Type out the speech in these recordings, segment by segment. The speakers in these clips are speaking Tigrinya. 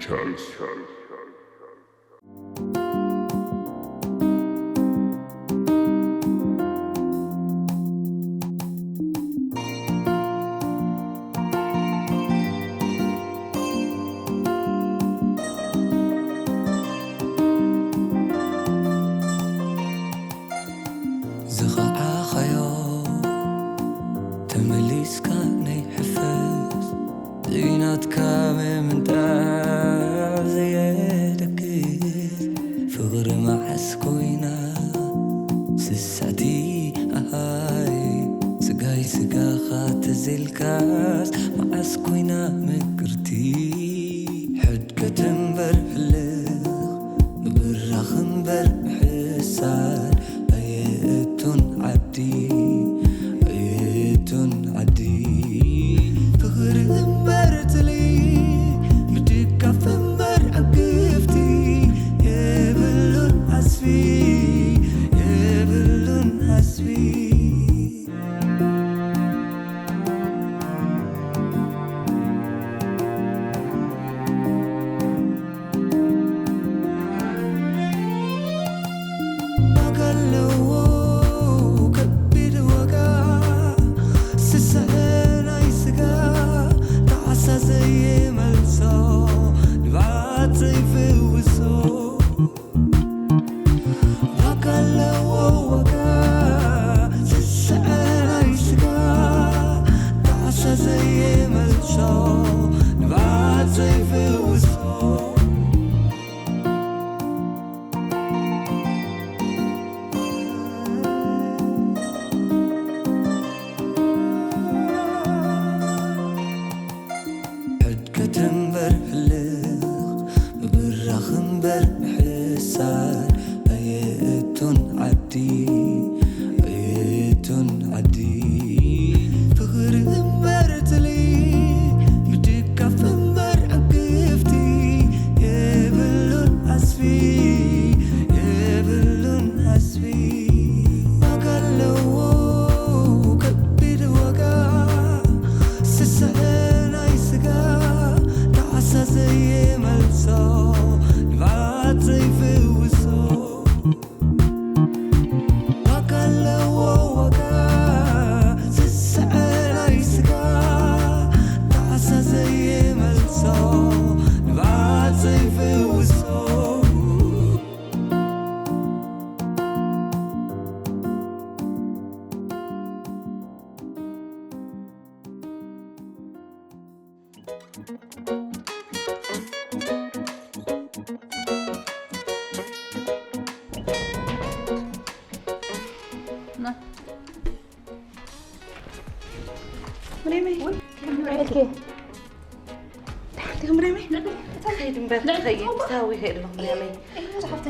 Curse. ዝኸዓኻዮ ተመሊስካ ናይ ሕፈስ ዘይናትካ ምምንጣር ዘየደግስ ፍቕሪ መዓስ ኮይና ስስዕቲ ኣሃይ ስጋይ ስጋኻ ተዘልካስ መዓስ ኮይና ምቅርቲ ሕድገት እምበር ሕልኽ ምብራኽ እምበር ምሕሳር ኣየእቱን ዓዲ ኣየእቱን ዓዲ ፍቕሪ እምበር ትሊ ምድጋፍ እምበር ዕግፍቲ የብሉን ዓስቢ የብሉን ዓስቢ ዋጋ ኣለዎ ከቢድ ዋጋ ስስዐ ናይ ስጋ ጣዕሳ ዘይመልሶ ንብዓት ዘይፍውሶ ዋጋ ኣለዎ ዋጋ ስስዐ ናይ ስጋ ጣዕሳ ዘይመልሶ ንብዓት ዘይፍውሶ ሕድገት እምበር ሕልኽ ምብራኽ እምበር ምሕሳር ኣየእቱን ዓዲ ኣየእቱን ዓዲ ፍቕሪ እምበር ትሊ ምድጋፍ እምበር ዕግፍቲ የብሉን ዓስቢ የብሉን ዓስቢ ዋጋ ኣለዎ ከቢድ ዋጋ ስስዐ ናይ ስጋ ጣዕሳ ዘይመልሶ ንብዓት ዘይፍውሶ ዋጋ ኣለዎ ዋጋ ስስዐ ናይ ስጋ ጣዕሳ ዘይመልሶ ንብዓት ዘይፍውሶ ምሬመይ፣ ከመይ ውዒልኪ? ደሓን ዲኺ ምሬመይ? እንታይ ከይድ እምበር፣ እንታይ ከይድ? ታዊ ከይድ ኣለኹ ምሬመይ።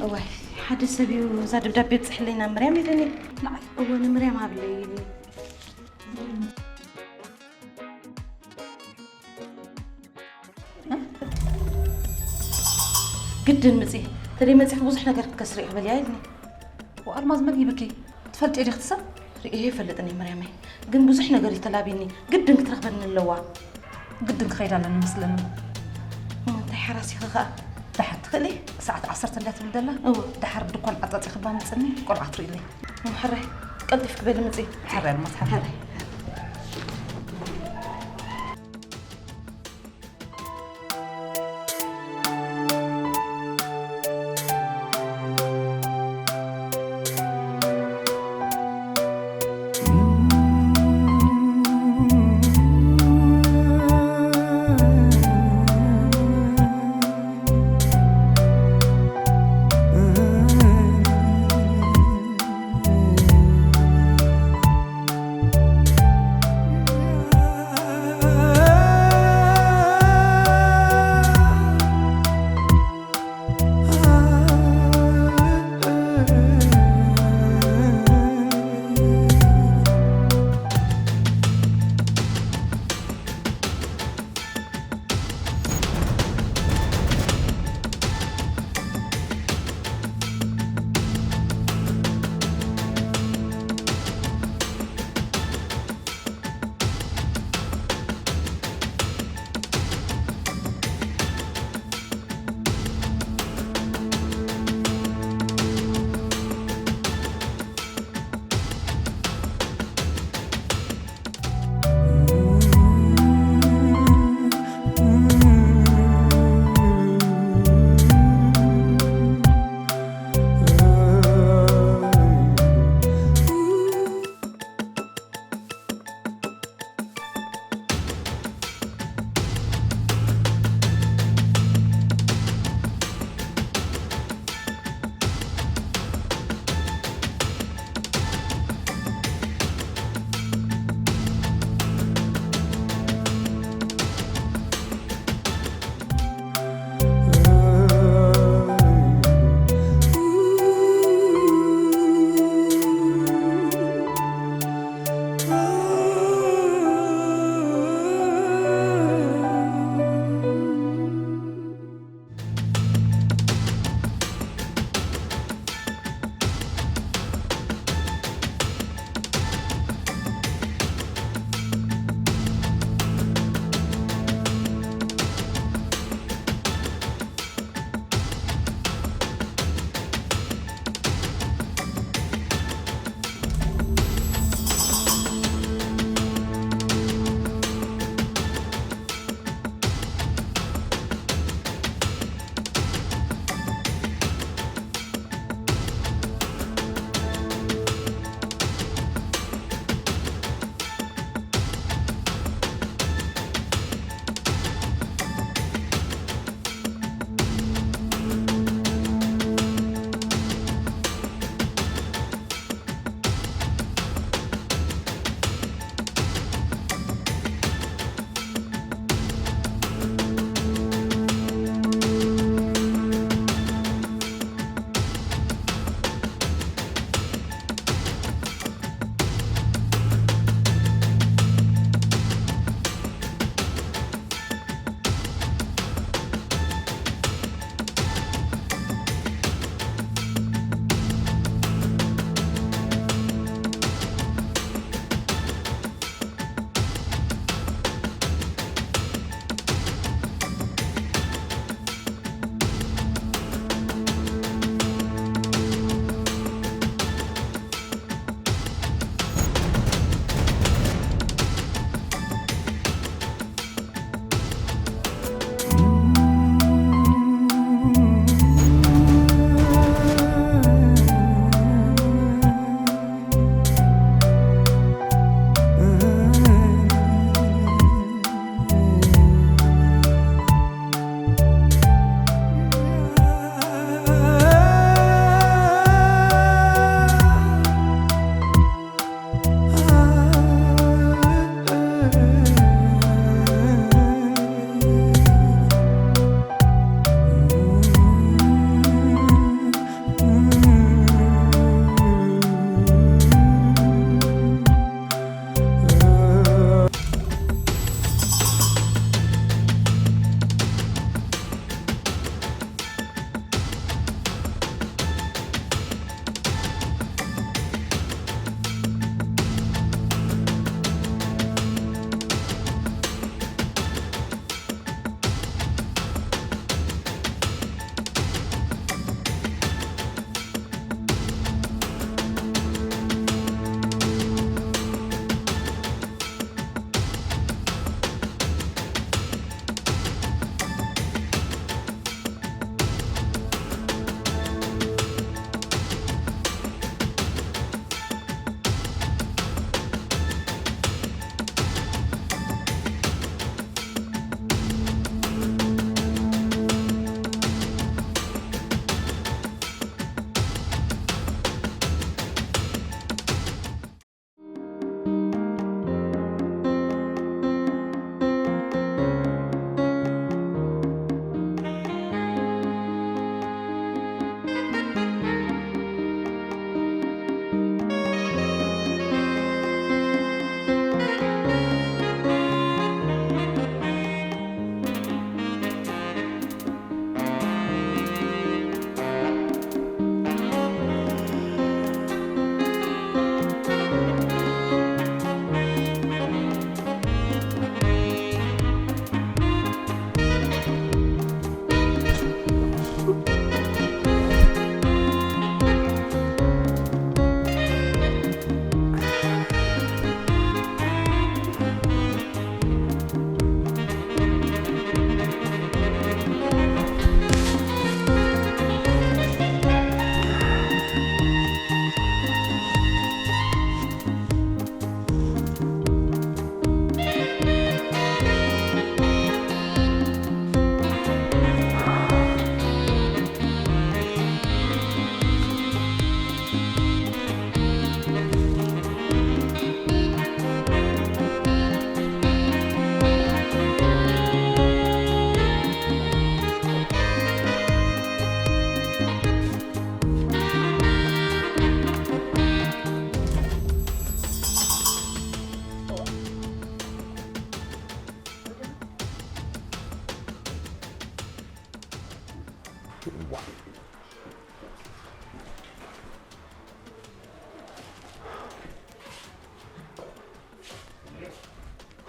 እዋይ፣ ሓደ ሰብ እዩ እዛ ደብዳቤ ብፅሕለይና ምርያም ኢለኒ። ንዓይ? እወ፣ ንምርያም ሃብለይ ኢለኒ። ግድን ምፂ፣ ተደይ መፂኺ ብዙሕ ነገር ክትከስሪ ኢኺ በልያ ኢልኒ። ወኣልማዝ መን ሂብኪ? ትፈልጥዮ ዲኺ እቲ ሰብ? ርእየ ይፈልጥን እየ መርያመይ፣ ግን ብዙሕ ነገር እዩ ተላብዩኒ። ግድን ክትረኽበኒ ኣለዋ። ግድን ክኸይድ ኣለኒ መስለኒ። እሞ እንታይ ሓራስ ኢኺ ኸኣ? ደሓር ትኽእሊ? ሰዓት ዓሰርተ እንድያ ትብል ዘላ? እወ። ደሓር ድኳን ዓጻጺኽባ ምጽኒ፣ ቆልዓ ትርእይለይ። እሞ ሕራይ፣ ቀልጢፍኪ በሊ ምጺ። ሕራይ ኣልማዝ፣ ሕራይ።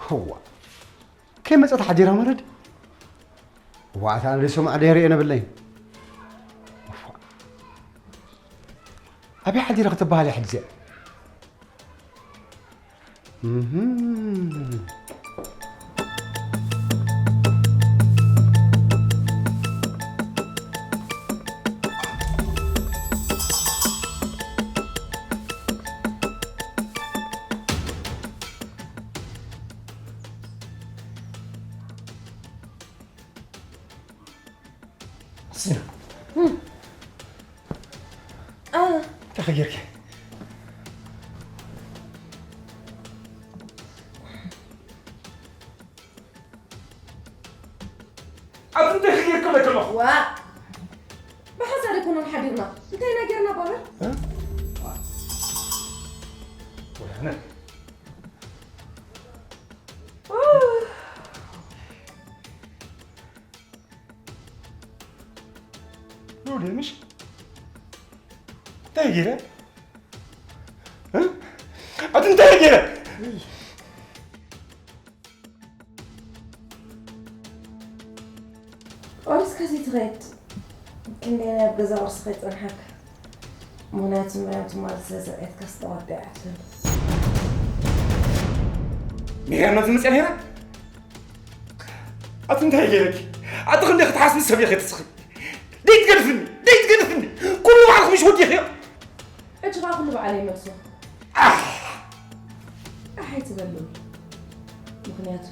እዋ፣ ከይመጸት ሓዲራ ማለት? እዋ፣ ኣታ ንሪሶ ማዕደ የርእየን የብለይን። እዋ፣ ኣበይ ሓዲራ ክትበሃል እያ ሕጂ እዚኣ? እህም። ሲና። እ። እንታይ ጌርኪ? ኣቲ እንታይ ጌርኪ ኣለኪ ኣለኹ? ዋ! ብሓሳድ ኣይኮነን ሓዲርና። እንታይ ኢና ጌርና ባበር? እ? ወያነ። ሉል ምሽ? እንታይ ገይረ? እ? ኣቲ እንታይ ገይረ? ቁርስካ ዘይትኸይድ ክንደይ ናይ ኣብ ገዛ ቁርሲ ከይጸንሓካ። ምኽንያቱ ምርያም ትማሊ ስለ ዘርኣየትካ ዝተዋደዐ ኣትብል። ሚርያም ናብዚ መጽያ ነይራ? ኣቲ እንታይ ገይረኪ? ኣቲ ክንደይ ክትሓስቢ ሰብ ኢኺ ትስኺ? ደይትገድፍኒ፣ ደይትገድፍኒ። ኩሉ ባዕልኺ ምሽ ወዲኽዮ። ሕጂ ኸኣ ኩሉ ባዕለይ ይመልሶ። ኣሕ! ኣሕ ኣይትበሉ። ምኽንያቱ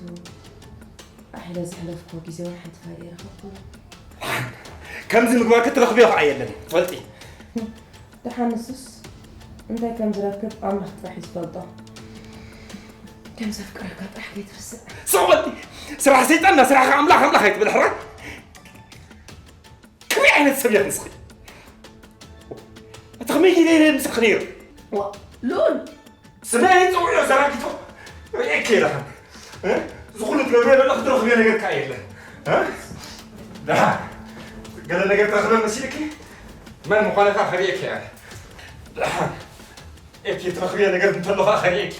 ኣሕ ኢለ ዘሕለፍክዎ ግዜ እውን ሓንቲ ፋይዳ ኣይረኸብኩን። ከምዚ ምግባር ክትረኽብዮ ኸዓ የለን፣ ትፈልጢ። ደሓን ንሱስ እንታይ ከም ዝረክብ ኣምላኽ ጥራሕ እዩ ዝፈልጦ። ከም ዘፍቅረካ ጥራሕ ከይትርስዕ። ስቕ በሊ! ስራሕ ሰይጣን፣ ስራሕኻ ኣምላኽ ኣምላኽ ኣይትበል ሕራይ። ከመይ ዓይነት ሰብ ኢኺ ንስኺ? እቲ ከመይ ገይረ እየ ምስልኺ ነይሩ? ዋ፣ ልኡል! ስመይ ጽውዑ ዘራጊቶ ርእየኪ እየ ደሓን። እ? እዚ ኩሉ ትገብርዮ ዘለኺ ትረኽብዮ ነገር ከኣ የለን። እ? ደሓን። ገለ ነገር ትረኽበ መሲልኪ? መን ምዃነ ከኣ ከርእየኪ እየ። ደሓን። እቲ ትረኽብዮ ነገር እንተሎ ኸኣ ከርእየኪ።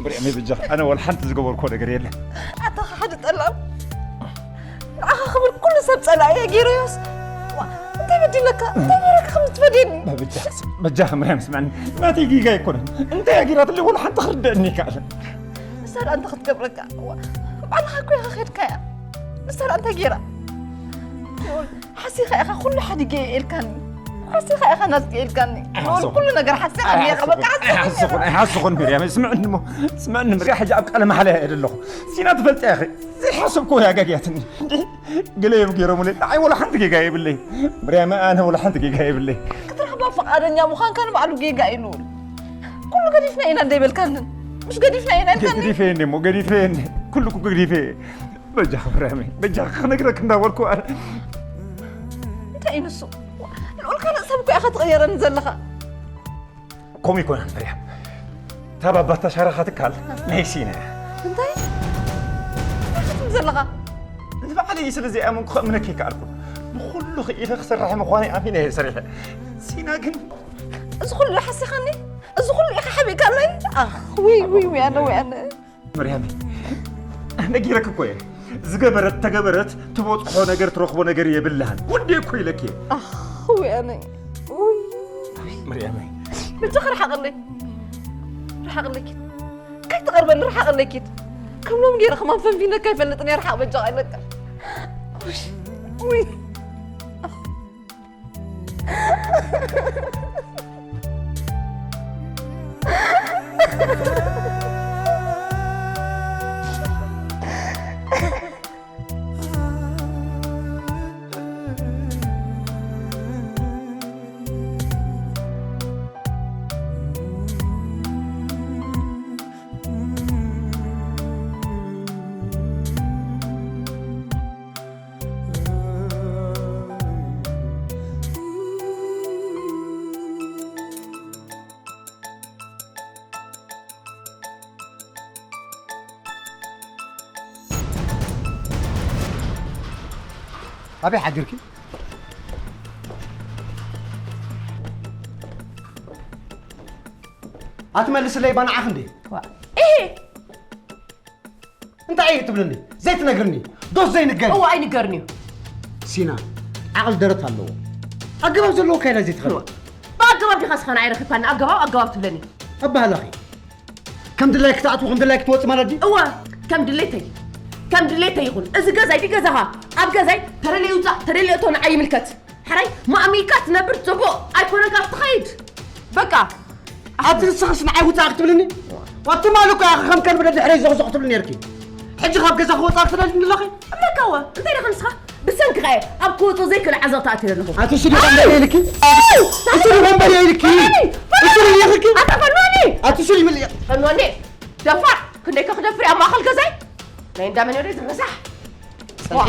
ምርያመይ በጃ፣ ኣነ ወላ ሓንቲ ዝገበርክዎ ነገር የለን። ኣታ ሓደ ጠላም ንዓኻ ክብል ኩሉ ሰብ ጸላኢ እየ ገይረዮስ። ዋ፣ እንታይ በዲለካ? እንታይ ገይረካ ከም ትፈድየኒ? በጃ፣ በጃ ምርያም ስምዕኒ፣ ናተይ ጌጋ ኣይኮነን። እንታይ እያ ገይራትለይ ወላ ሓንቲ ክርደአኒ ኣይከኣለን። ንሳ ደኣ እንታይ ክትገብረካ? ዋ፣ ባዕልኻ እኮ ኢኻ ኸድካያ። ንሳ ደኣ እንታይ ገይራ? ሓሲኻ ኢኻ ኩሉ ሓዲገ ኢልካኒ። ሓሲኻ ኢኻ ናትኪ ኢልካኒ። ኣይሓስኹን። ኩሉ ነገር ሓሲኻ ኢኻ፣ በቃ ሓሲኻ ኢኻ። ኣይሓስኹን፣ ኣይሓስኹን፣ ምርያም፣ ስምዕኒ እሞ፣ ስምዕኒ፣ ምርያ፣ ሕጂ ኣብ ቃለ ማሕላ እየ ዘለኹ። ሲና ትፈልጢ ኢኺ፣ ዘይሓሰብክዎ እያ ጋግያትኒ። እንዴ፣ ገለ እዮም ገይሮምለይ፣ ንዓይ ወላ ሓንቲ ጌጋ የብለይ። ምርያም፣ ኣነ ወላ ሓንቲ ጌጋ የብለይ። ክትረኽባ ፈቓደኛ ምዃንካ ንባዕሉ ጌጋ እዩ ንብል። ኩሉ ገዲፍና ኢና እንደ ይበልካንን፣ ምሽ ገዲፍና ኢና ኢልካኒ። ገዲፈ እንደ እሞ፣ ገዲፈ እንደ፣ ኩሉ እኮ ገዲፈ። በጃኺ ምርያመይ፣ በጃኺ ክነግረኪ እንዳበልኩ ኣነ። እንታይ እዩ ንሱ? ልኡል ካልእ ሰብ እኮ ኢኻ ትቕየረኒ ዘለኻ። ከምኡ ኣይኮነን ምርያም። እታ ባባ እተሻረኻ ትካል ናይ ሲና እያ። እንታይ? እንታይ ትብል ዘለኻ? ንባዕለይ ስለ ዘይኣመንኩ ከእምነኪ ኣይከኣልኩን። ብኹሉ ክኢለ ክሰርሕ ምዃነይ ኣሚነ እየ ሰሪሐ። ሲና ግን እዚ ኩሉ ሓሲኻኒ? እዚ ኩሉ ኢኻ ሓቢእካለይ? ኣኽ፣ ውይ፣ ውይ፣ ውይ፣ ኣነ፣ ውይ፣ ኣነ። መርያመይ፣ ነጊረክ እኮ እየ። ዝገበረት ተገበረት፣ ትበጽሖ ነገር ትረኽቦ ነገር የብልሃን። ውዴ እኮ ኢለክ እየ። ኣኽ፣ ውይ፣ ኣነ። ውይ። መርያመይ። በጃኻ ርሓቐለይ። ርሓቐለይ ኪድ። ከይትቐርበኒ ርሓቐለይ ኪድ። ከም ሎም ገይረ ከማን ፈንፊነካ ኣይፈልጥን እየ። ርሓቕ በጃኻ ኢለካ። ውይ። ውይ። ኣበይ ሓዲርኪ? ኣትመልስለይ ባንዓኽ እንዴ? ዋ፣ እሄ! እንታይ እየ ትብልኒ? ዘይትነግርኒ? ዶስ ዘይንገር? እዋ ኣይንገርንዩ። ሲና፣ ዓቕል ደረት ኣለዎ። ኣገባብ ዘለዎ ካይዳ ዘይትኸል። ብኣገባብ ዲኻ ስኻን ኣይረኽብካኒ? ኣገባብ፣ ኣገባብ ትብለኒ። ኣባህላኺ። ከም ድላይ ክትኣትዉ፣ ከም ድላይ ክትወጽእ ማለት ድዩ? እወ፣ ከም ድሌተይ። ከም ድሌተይ ይኹን። እዚ ገዛይ ድዩ ገዛኻ? ኣብ ገዛይ ተደልየ ይውጻእ፣ ተደልየ እቶ ንዓይ ይምልከት። ሕራይ ማእሚካ ትነብር ጽቡቕ ኣይኮነን ካብ ትኸይድ። በቃ። ኣቲ ንስኽስ ንዓይ ውጻእ ክትብልኒ? ዋቲ ማሉ እኮ ኢኻ ከም ከልቢ ደድሕረይ ዞኽዞኽ ትብልኒ ነርኪ። ሕጂ ካብ ገዛ ክወጻእ ክትደልኒ ኣለኺ? እብለካ እወ፣ እንታይ ደኸ ንስኻ? ብሰንክኻ እየ ኣብ ክወጾ ዘይክእል ዓዘቕቲ ኣትየ ዘለኹ። ኣቲ እሱ ድዩ ወንበር ኢልኪ? እሱ ድዩ ወንበር ኢልኪ? ፈንዋኒ! እሱ ድዩ ኢልኪ? ኣታ ፈንዋኒ! ኣቲ እሱ ድዩ ኢልኪ? ፈንዋኒ! ደፋር! ክንደይ ከ ክደፍር ኣብ ማእከል ገዛይ? ናይ እንዳ መን ወደ ዝረሳሕ? ጸንሒ። ዋ፣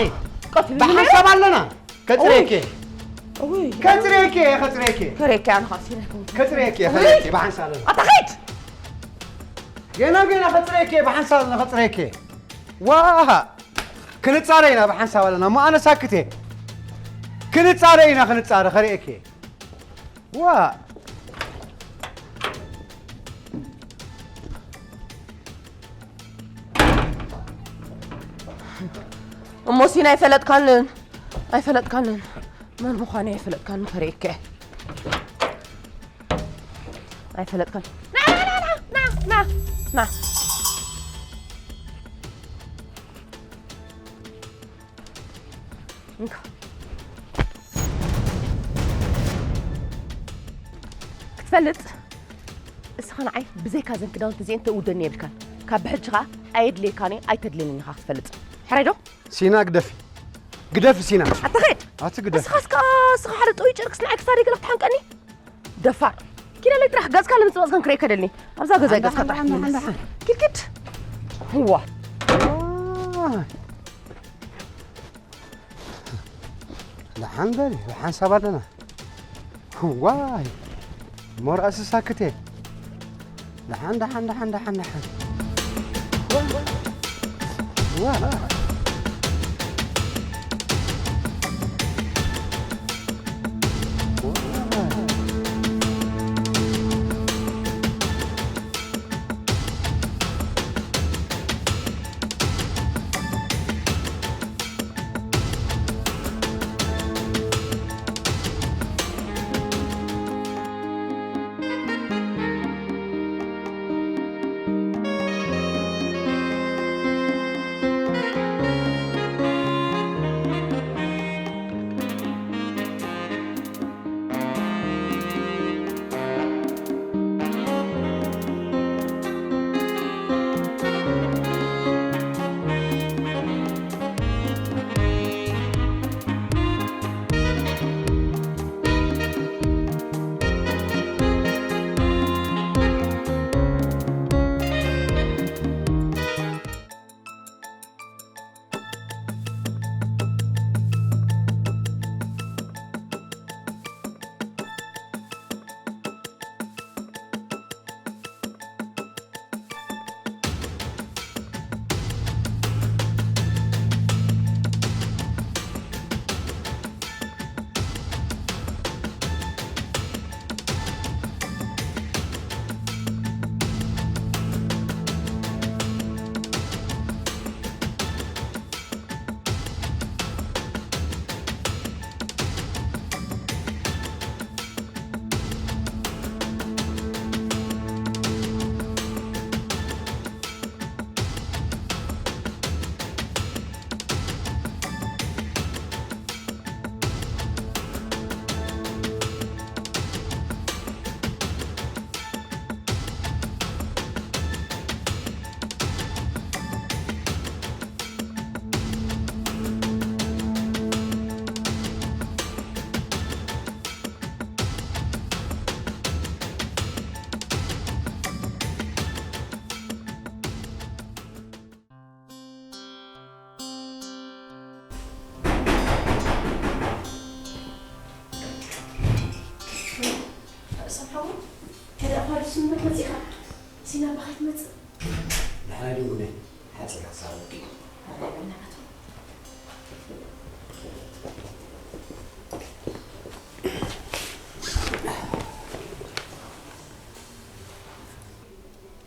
ቀትሉ ብሓንሳብ ኣለና። ከጽሬኬ። ኡይ። ከጽሬኬ፣ ከጽሬኬ። ከሬኬ ኣነ ኻሲ ነኩም። ከጽሬኬ፣ ከሬኬ፣ ብሓንሳብ ኣለና። ኣታ ኸይድ! ገና፣ ገና ከጽሬኬ፣ ብሓንሳብ ኣለና፣ ከጽሬኬ። ዋ! ክንጻረ ኢና፣ ብሓንሳብ ኣለና። እሞ ኣነ ሳክቴ። ክንጻረ ኢና፣ ክንጻረ፣ ከርእየኬ። ዋ! እሞ ሲና ኣይፈለጥካንን፣ ኣይፈለጥካንን። መን ምዃነይ ኣይፈለጥካንን፣ ከርእየካ እየ። ኣይፈለጥካን። ና፣ ና፣ ና፣ ና፣ ና፣ ና። እንካ። ክትፈልጥ፣ እስኻ ንዓይ ብዘይካ ዘን ክዳውንቲ እዚአን ተእውደኒ የብልካን። ካብ ብሕጂ ኸዓ ኣየድልየካን እየ፣ ኣይተድልየንን ኢኻ ክትፈልጥ። ሕራይ ዶ? ሲና ግደፊ። ግደፊ ሲና። ኣታ ኸይድ። ኣቲ ግደፊ። እስኻ እስካ፣ እስኻ ሓደ ጥዑይ ጨርቅስ ንዓይ ክሳደይ ገለ ክትሓንቀኒ? ደፋር። ኪደለይ ጥራሕ ገጽካ ለምጽባጽ ከንክረይ ከደልኒ። ኣብዛ ገዛ ኣንዳ፣ ገጽካ ኣንዳ፣ ጥራሕ ኣንዳ፣ ትመለስ። ኣንዳ። ኪድ ኪድ። ህዋ። ዋይ። ደሓን በሊ፣ ብሓንሳብ ኣለና። ዋይ፣ እሞ ርእሲ ሳክት እየ። ደሓን፣ ደሓን፣ ደሓን፣ ደሓን፣ ደሓን። ዋይ።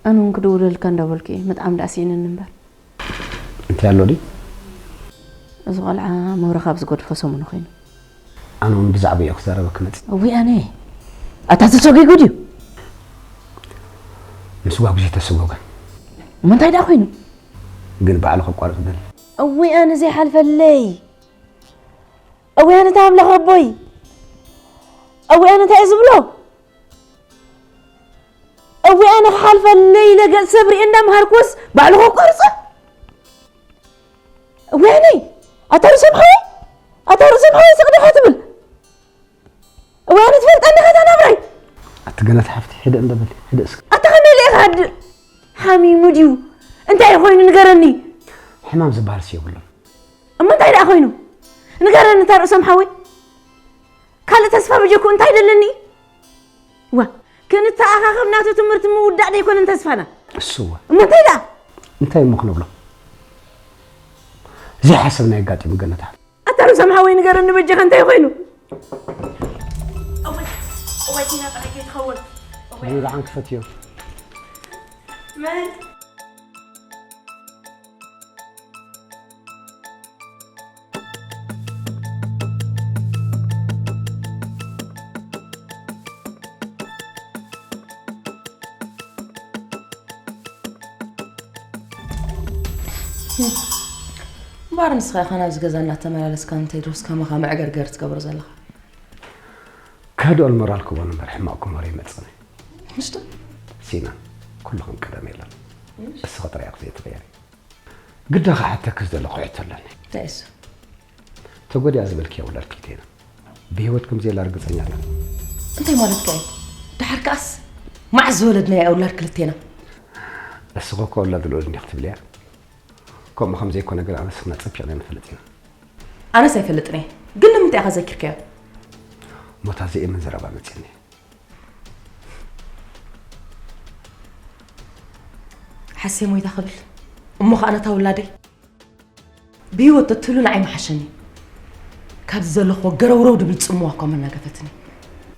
ኣነ እውን ክድውለልካ እንዳበልኩ እየ፣ ምጥዓም ደኣ ስኢነኒ እምበር። እንታይ ኣሎ ድዩ? እዚ ቆልዓ መብረ ካብ ዝገድፎ ሰሙኑ ኮይኑ። ኣነ እውን ብዛዕባ እዮ ክዛረበኪ መጽእ። እዊ ኣነ፣ ኣታ ተሰጒጉ ድዩ? ምስጓጉ ዘይተሰጎገ። እሞ እንታይ ደኣ ኮይኑ? ግን ባዕሉ ከቋርጽ ደሊ። እዊ ኣነ ዘይሓልፈለይ። እዊ ኣነ እንታይ ኣምላኽ ኣቦይ። እዊ ኣነ እንታይ እየ ዝብሎ? እዊ ኣነ ክሓልፈለይ ኢለ ገጽ ሰብ ሪኤ እንዳምሃርኩስ ባዕሉ ከቋርጾ። እዊ ኣነ ኣታ ርእሶም ሓወይ ኣታ ርእሶም ሓወይ ስቕ ዲኻ ትብል። እዊ ኣነ ትፈልጠኒ ከታ ናብራይ። ኣቲ ገነት ሓፍቲ ሕደ እንደበል ሕደ እስኪ። ኣታ ከመይ ኢለ ኢኻ ድ ሓሚሙ ድዩ? እንታይ ኮይኑ ንገረኒ። ሕማም ዝበሃል የብሉን። እሞ እንታይ ደኣ ኮይኑ? ንገረኒ እታ ርእሶም ሓወይ። ካልእ ተስፋ በጀኩ እንታይ ደለኒ? ዋ ክንተኣኻኸብ ናቱ ትምህርቲ ምውዳእ ደይኮነን ተስፋና። እሱዋ እሞ እንታይ ደኣ? እንታይ እሞ ክንብሎ? ዘይሓሰብና የጋጢሙ ገነታ። ኣታ ርእሶም ሓወይ ንገረኒ በጀኻ እንታይ ኮይኑ? እዋይ እዋይ ሲና ጥራይ ከይትኸውን። እዋይ ብሉ ደሓን ክፈትዮ። መን እምበኣር ንስኻ ኢኻ ናብዚ ገዛ እናተመላለስካ ንቴድሮስ ከማኻ መዕገርገር ትገብሮ ዘለኻ። ከህድኦ ሞራል ክቦን እምበር ሕማቕ ክምህሮ ይመጽእን እዩ። ምሽቱ ሲና፣ ኩሉ ከም ቀደም የለን። እስኺ ጥራይ ኢኺ ዘይትቕየሪ። ግዳ ክሓተኪ ዝደለኹ ሕቶ ኣለኒ። እንታይ እሱ? ተጎዲኣ ዝበልክያ ውላድ ክልቴና ብህይወት ከም ዘየላ ርግጸኛ ኣለኹ። እንታይ ማለትካ እዩ? ደሓር ከኣስ መዓስ ዝወለድናያ ውላድ ክልቴና? እስኺ እኮ ውላድ ልኡል እንዲኺ ትብልያ። ከምኡ ከም ዘይኮነ ግን ኣነ ንስኽን ኣጸቢቕና ንፈልጥ ኢና። ኣነስ ኣይፈልጥን እየ። ግን ንምንታይ ኢኻ ዘኪርካዮ? ሞታ ዘየምን ዘረባ መጺእኒ። ሓሴ ሞይታ ክብል እሞ ኸኣ ነታ ውላደይ ብህይወት ተትህሉ ንዓይ ምሓሸኒ። ካብዚ ዘለኽዎ ገረውረው ድብል ጽምዋ እኳ መናገፈትኒ።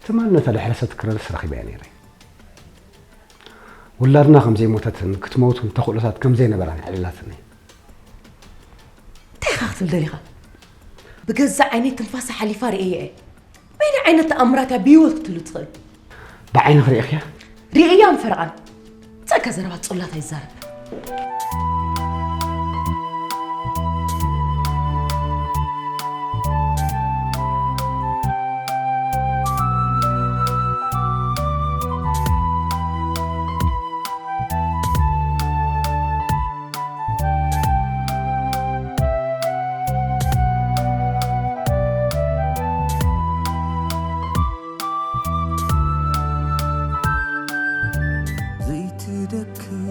ትማል ነታ ድሕሪ ሰትክረርስ ረኺበያ ነይረ። ውላድና ከም ዘይሞተትን ክትመውት እውን ተኽእሎታት ከም ዘይነበራን ኣዕሊላትኒ። እንታይ ኢኻ ክትብል ደሊኻ? ብገዛእ ዓይነይ ትንፋሳ ሓሊፋ ርእየያ እየ። በይናይ ዓይነት ተኣምራት እያ ብህይወት ክትህሉ ትኽእል? ብዓይንኺ ርኢኽያ? ርእየያ እምፈረቓን። ጸጋ ዘረባ ጽላት ኣይዛረብ። ዘይትደክም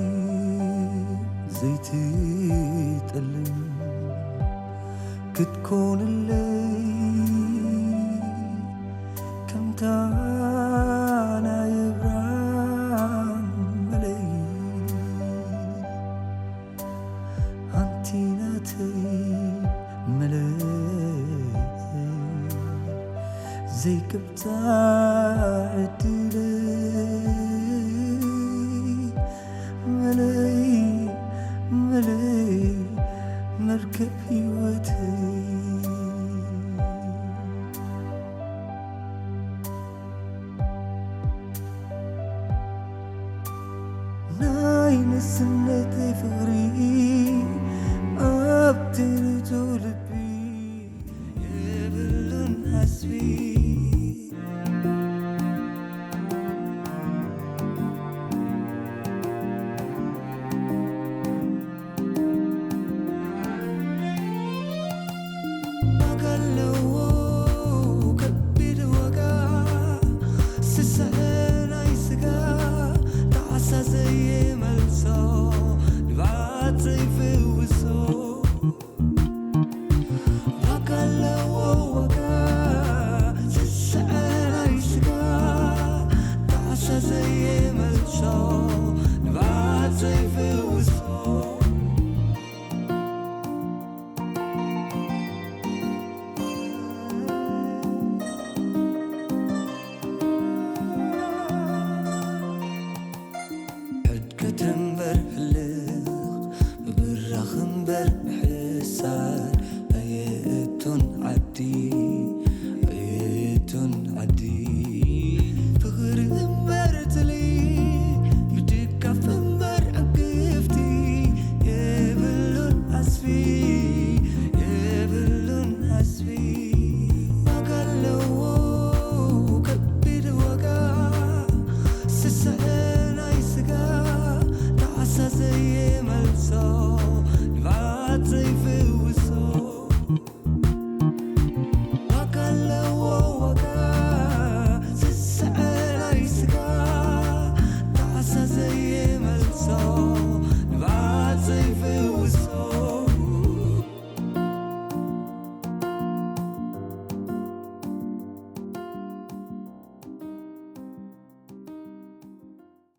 ዘይትጠልም ክትኮንለይ ከምታ ናይ ኣብርሃም መለይ ኣንቲ ናተይ መለይ ዘይቅብጻዕ ዕድለይ መለይ መለይ መርከብ ህይወተይ ናይ ንስነተይ ፍቕሪ ኣብቲ ንጹህ ልቢ የብሉን ዓስቢ።